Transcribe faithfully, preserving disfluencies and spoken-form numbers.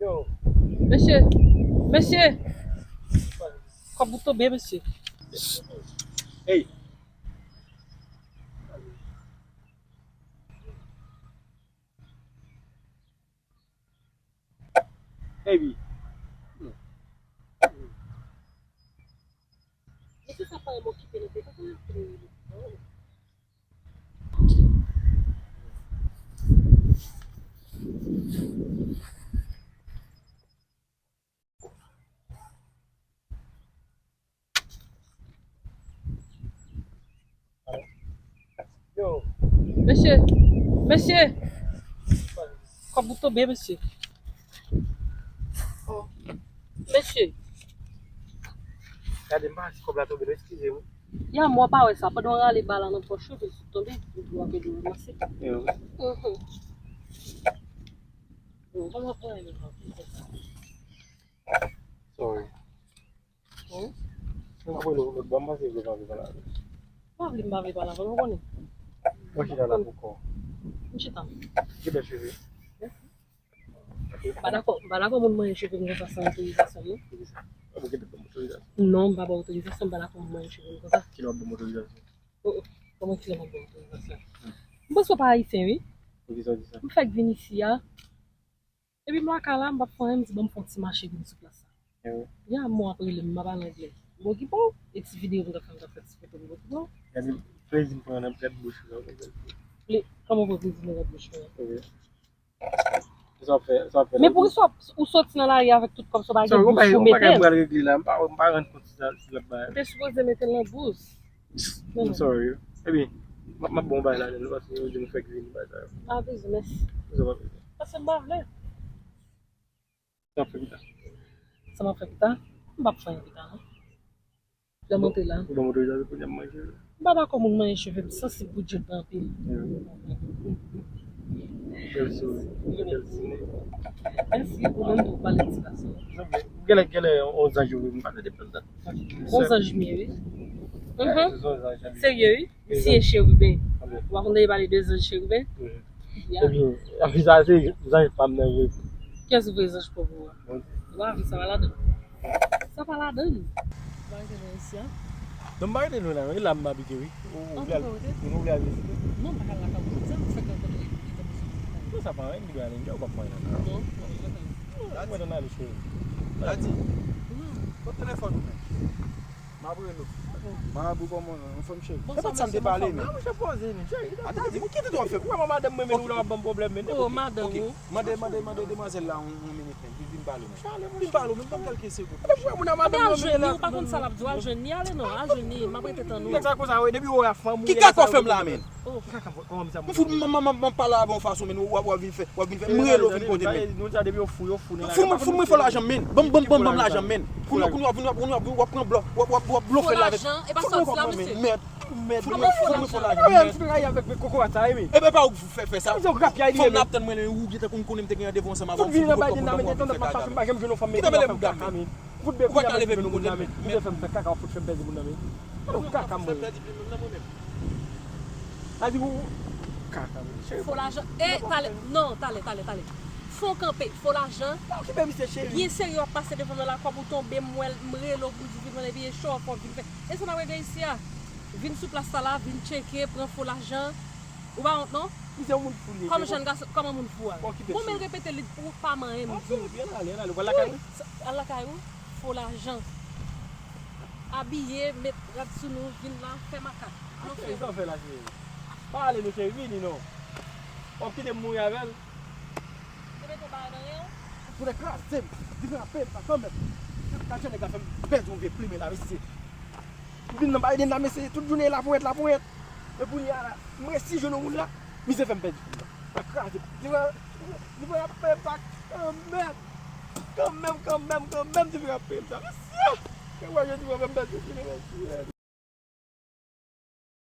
Yo. Mesye, mesye. Kòb ou tonbe, mesye. Hey. Hey, bi. Mesye sa pa renmen okipe nou, pa konn ap fini. Yo. Mesye, mesye. Kòb ou tonbe, mesye. Oh. Mesye. Gade, m pa wè si kòb la tonbe, non, eskize m. Ya, mwen pa wè sa. Pandan w rale bal la nan pòch ou, epi l sot tonbe, epi w ap ede w ranmase. Yo. Mhm. Yo, kòman w ap pran li konsa? Sorry. Wi. M ap rele w lòt bò, m panse w pa vle pale avè m. Pa vle m pa vle pale avè w, ou konnen. Mwen chita la pou kò. M chita. Ki bèl cheve. M pa dakò, m pa dakò moun manyen cheve m konsa san otorizasyon m, non. Poukisa? Ou gen dwa ban m otorizasyon? Non, m pa ba w otorizasyon, m pa dakò moun manyen cheve m konsa. Kilè w ap ban m otorizasyon? Oh, oh. Kòman kilè m ap ba w otorizasyon? Hmm. M panse w pa ayisyen, wi. Poukisa w di sa? M fèk vin isi a. Epi m lakay la, m p ap fè anyen, m di, "Ban m fè yon ti mache vin sou plas la." Ehe. Ya, mwen ap rele m, m pa pale anglè. M okipe w, e ti videyo m t ap fè, m t ap fè ti foto m, m okipe w. Gade plezi m pran nan gad bouch ou la. Ple-, kòman w pran plezi nan gad bouch mwen? Ehe. Sa w ap fè, sa w ap fè. Men poukisa w ap, ou soti nan lari avèk tout kòb sa w pa gen bouch pou mete l? Sa w pa, yon bagay m pral regle la, m pa, m pa rann kont si sa, si l ap bay. Ou te sipoze mete l nan bous. I'm sorry. Epi, m ap, m ap bon bay ladan l, paske yo di m fèk vini bay sa yo. Pa bezwen, mèsi. Sa pa bezwen. Paske m pa vle. Sa m ap fè pita? Sa m ap fè pita? M p ap fè anyen pita, non. Lè m antre la. Ou ban m otorizasyon pou n ap manje? M pa dakò moun manyen cheve m, sansib pou djòl mwen anpil. Bèl souri, bèl souri. Mèsi, ou menm tou, pale ti gason. Genlè, genlè, yon zanj ou, m pa tande pèl dat. Yon zanj m ye, wi. Mhm. Serye, wi. Misye cheriben. Ou pa konn tande pale de zanj cheriben? Ya. Epi, epi sa se zanj pa m nan vre. Kiyès ou voye zanj pa w pou a? Ou pa vle sa pa ladan. Sa pa ladan. Ou pa rete lwen isi a? Non, m pa rete lwen la, non. E la m abite, wi. Ou, ou vle al, ou vle al vizite? Non, m pa ka al lakay ou jodi a, m fèk rankontre li tankou se moun. Non, sa pa anyen, m gen ale, m gen ou pa pran nan. Non, non, non. Mwen nan ale, cheri. Dadi, kot telefòn ou menm? M ap rele w. Mabou, kòman, anfòm, cheri? Se pa t sa m te pale, men. Ata, di m, ki tèt w ap fè? Ou wè madanm mwen, men ou la w ap ban m pwoblèm, men. Oh, madanm ou. Mande, mande, mande demwazèl la yon, yon minit, men. Vin, vin pale w, men. Vin pale w, men, ban m kèlke segonn. Epi w wè moun nan madanm mwen, men. Al jwenn li, ou pa konn sa l ap di w, al jwenn li, ale non, al jwenn li, m ap rete tann ou. Nèg sa konsa, wi, depi w wè fanm ou. Ki kaka w fè m la, men? Oh, kaka, kòman misye ap mouri? M fout, m, m, m, m pale avè w fason, men, w ap, w ap vin fè, w ap vin fè. M rele w vin kote m, men. Moun sa depi yo fou, yo fou, nèg la. Fout mwen, fout mwen fò lajan m, men. Ban m, ban m, ban m lajan m, men. Kounye a, kounye a, w ap vin, w ap, w ap pran blò, w ap, w ap, w ap blofè l avèk. Fò lajan, e pa sa w di la, mesye. Mèd, mèd, mèd, fò mwen fò lajan, mèd. Mwen fè rayi avèk kokorat sa, wi. Eben, pa ou k fè, fè sa. Fanm nan ap tann mwen, lè ou byen te konn konnen m te gen randevou ansanm avè w, m fout konprann mwen, mwen fè kaka, men. Kite mele bouda m, men. Ou pa ka leve m nan moun nan, men. Misye fè m fè kaka, w fout fè m pèdi moun nan, men. Ou kaka, mwen. A di ou, kaka, men. Cheri, fò lajan. E, talè, non, talè, talè, talè. Fò w kanpe, fò lajan. Pa okipe misye, cheri. Byen serye, w ap pase devan nan lakòb ou tonbe, m wè l, m rele w pou di vin, epi e cho fò w vin fè. E sa n ap regle isi a? Vin sou plas sa la, vin tcheke, pran fo lajan. Ou pa wont non? Misye yon moun fou li ye. Kòm jèn gason, kòman moun fou a? Bon, men l repete li pou pa manyen m di w. Byen ale, ale, ou pral lakay ou? Al lakay ou? Fo lajan. Abiye, met rad sou nou, vin la, fè makak. Sa w fè la, cheri? Pa ale non, cheri, vini non. W ap kite m mouri avè l? Te mete w bagay nan ren w? Pou nèg kraze m, di frape m sa kanmenm. Gad jan nèg la fè m pèdi yon vye plimen la, mesye. M vin nan bay de nan mesye, tout jounen laponyèt, laponyèt. Men kounye a la, m resi jwenn yon moun la, misye fè m pèdi plimen. Sa kraze m. Li va, li va ap fè m sa kanmenm. Kanmenm, kanmenm, kanmenm, li va ap fè m sa. Mesye! Kè mwen, jodi, mwen fè m pèdi plimen, mesye.